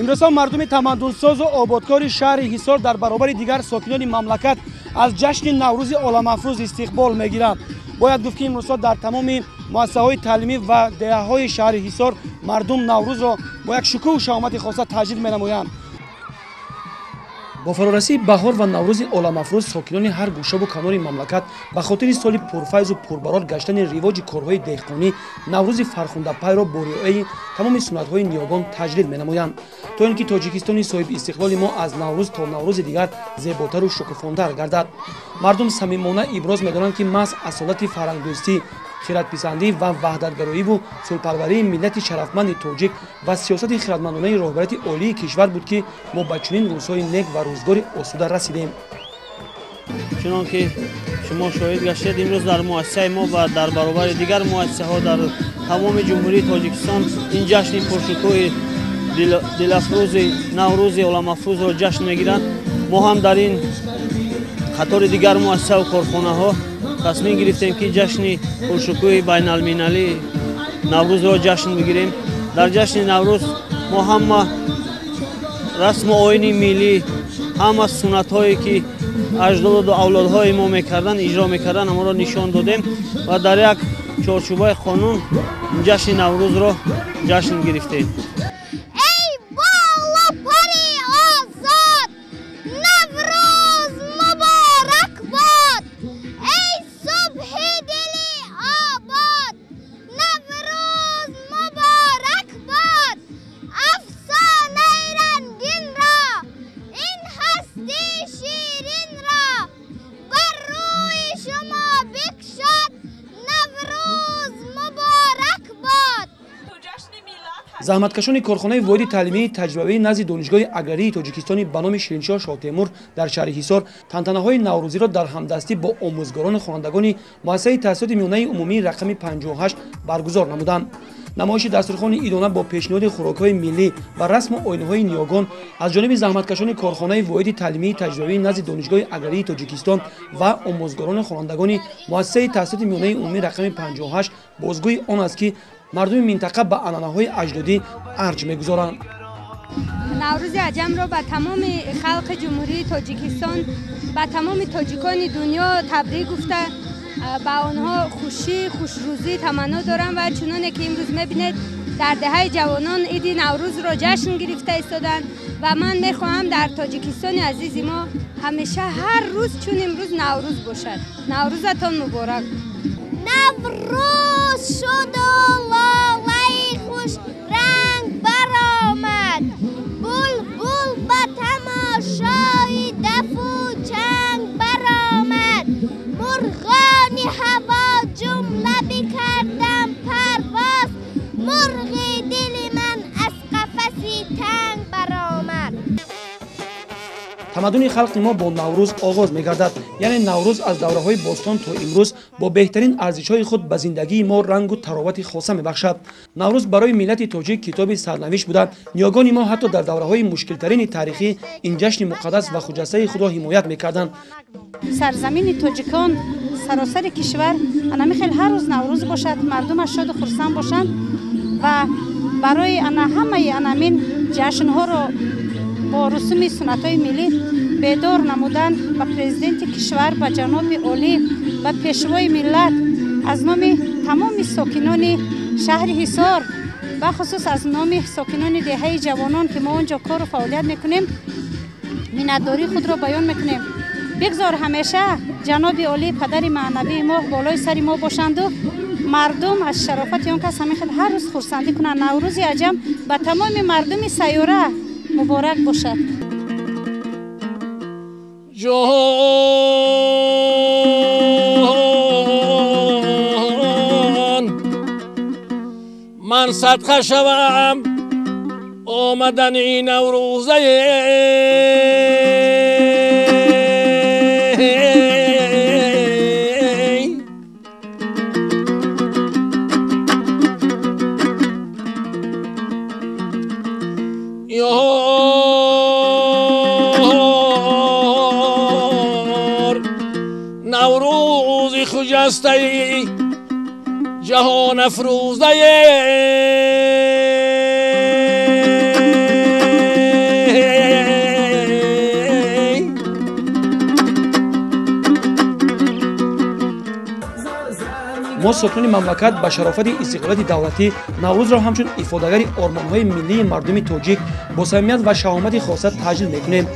Имрӯзҳо мардуми тамаддунсозу ободкори шаҳри Ҳисор дар баробари дигар сокинони мамлакат аз ҷашни Наврӯзи оламафрӯз истиқбол мегиранд. Бояд гуфт, ки имрӯзҳо дар тамоми муассисаҳои таълимӣ ва деҳаҳои шаҳри Ҳисор мардум Наврӯзро бо як шукӯҳу шаҳомати хоса таҷлил менамоянд. Бо фарорасии баҳор ва Наврӯзи оламафрӯз сокинони ҳар гӯшаву канори мамлакат ба хотири соли пурфайзу пурбарор гаштани ривоҷи корҳои деҳқонӣ Наврӯзи фархундапайро бо риояи тамоми суннатҳои ниёгон таҷлил менамоянд, то ин ки Тоҷикистони соҳибистиқлоли мо аз Наврӯз то Наврӯзи дигар зеботару шукуфонтар гардад. Мардум самимона иброз медоранд, ки маҳз асолати фарҳангдӯстӣ, хиратписандӣ ва ваҳдатгароиву сулҳпарварии миллати шарафманди тоҷик ва сиёсати хиратмандонаи роҳбарияти олии кишвар буд, ки мо ба чунин рӯзҳои нек ва рӯзгори осуда расидем. Чунон ки шумо шоҳид гаштед, имрӯз дар муассисаи мо ва дар баробари дигар муассисаҳо дар тамоми Ҷумҳурии Тоҷикистон ин ҷашни пуршукӯҳи дилафрӯзи Наврӯзи оламафрӯзро ҷашн мегиранд. Мо ҳам дар ин қатори дигар муассисаву корхонаҳо тасмим гирифтем, ки ҷашни пуршукӯҳи байналмилалии Наврӯзро ҷашн бигирем. Дар ҷашни Наврӯз мо ҳама расму оини миллӣ, ҳама суннатҳое, ки аҷдоду авлодҳои мо мекарданд, иҷро мекарданд, ҳамаро нишон додем ва дар як чорчӯбаи қонун ҷашни Наврӯзро ҷашн гирифтем. Заҳматкашони корхонаи воҳиди таълимии таҷрибавии назди Донишгоҳи аграрии Тоҷикистони ба номи Шириншоҳ Шоҳтемур дар шаҳри Ҳисор тантанаҳои наврӯзиро дар ҳамдастӣ бо омӯзгорону хонандагони муассисаи таҳсилоти миёнаи умумии рақами 58 баргузор намуданд. Намоиши дастурхони идона бо пешниҳоди хӯрокҳои миллӣ ва расму оинҳои ниёгон аз ҷониби заҳматкашони корхонаи воҳиди таълимии таҷрибавии назди Донишгоҳи аграрии Тоҷикистон ва омӯзгорону хонандагони муассисаи таҳсилоти миёнаи умумии рақами 58 бозгӯи он аст, ки мардуми минтақа ба анъанаҳои аҷдодӣ арҷ мегузоранд. Наврӯзи аҷамро ба тамоми халқи Ҷумҳурии Тоҷикистон, ба тамоми тоҷикони дунё табрик гуфта, ба онҳо хушӣ, хушрӯзӣ таманно дорам ва чуноне ки имрӯз мебинед, дар деҳаи ҷавонон иди Наврӯзро ҷашн гирифта истоданд ва ман мехоҳам дар Тоҷикистони азизи мо ҳамеша ҳар рӯз чун имрӯз Наврӯз бошад. Наврӯзатон муборак. Наврӯз шуду лолаи хушранг баромад, булбул ба тамошои дафу чанг баромад, мурғони ҳаво ҷумла бикардам парвоз, мурғи дили ман аз қафаси танг баромад. Тамаддуни халқи мо бо Наврӯз оғоз мегардад. Яъне Наврӯз аз давраҳои бостон то имрӯз бо беҳтарин арзишҳои худ ба зиндагии мо рангу таровати хоса мебахшад. Наврӯз барои миллати тоҷик китоби сарнавишт буда, ниёгони мо ҳатто дар давраҳои мушкилтарини таърихӣ ин ҷашни муқаддас ва хуҷастаи худро ҳимоят мекарданд. Сарзамини тоҷикон, саросари кишвар анами хел ҳар рӯз Наврӯз бошад, мардумаш шоду хурсанд бошанд ва барои ана ҳамаи анамин ҷашнҳоро бо русуми суннатҳои миллӣ бедор намудан ба президенти кишвар, ба ҷаноби олӣ, ба пешвои миллат аз номи тамоми сокинони шаҳри Ҳисор, бахусус аз номи сокинони деҳаи ҷавонон, ки мо он ҷо кору фаъолият мекунем, миннатдории худро баён мекунем. Бигзор ҳамеша ҷаноби олӣ, падари маънавии мо, болои сари мо бошанду мардум аз шарофати он кас ҳамин хел ҳар рӯз хурсандӣ кунанд. Наврӯзи аҷам ба тамоми мардуми сайёра муборак бошад. Ҷон, ман садқа шавам омадани Наврӯзае, Наврӯзи хуҷастаи ҷаҳонафрӯзае. Мо, сокинони мамлакат, ба шарофати истиқлолияти давлатӣ Наврӯзро ҳамчун ифодагари ормонҳои миллии мардуми тоҷик бо самимият ва шаҳомати хоса таҷлил мекунем.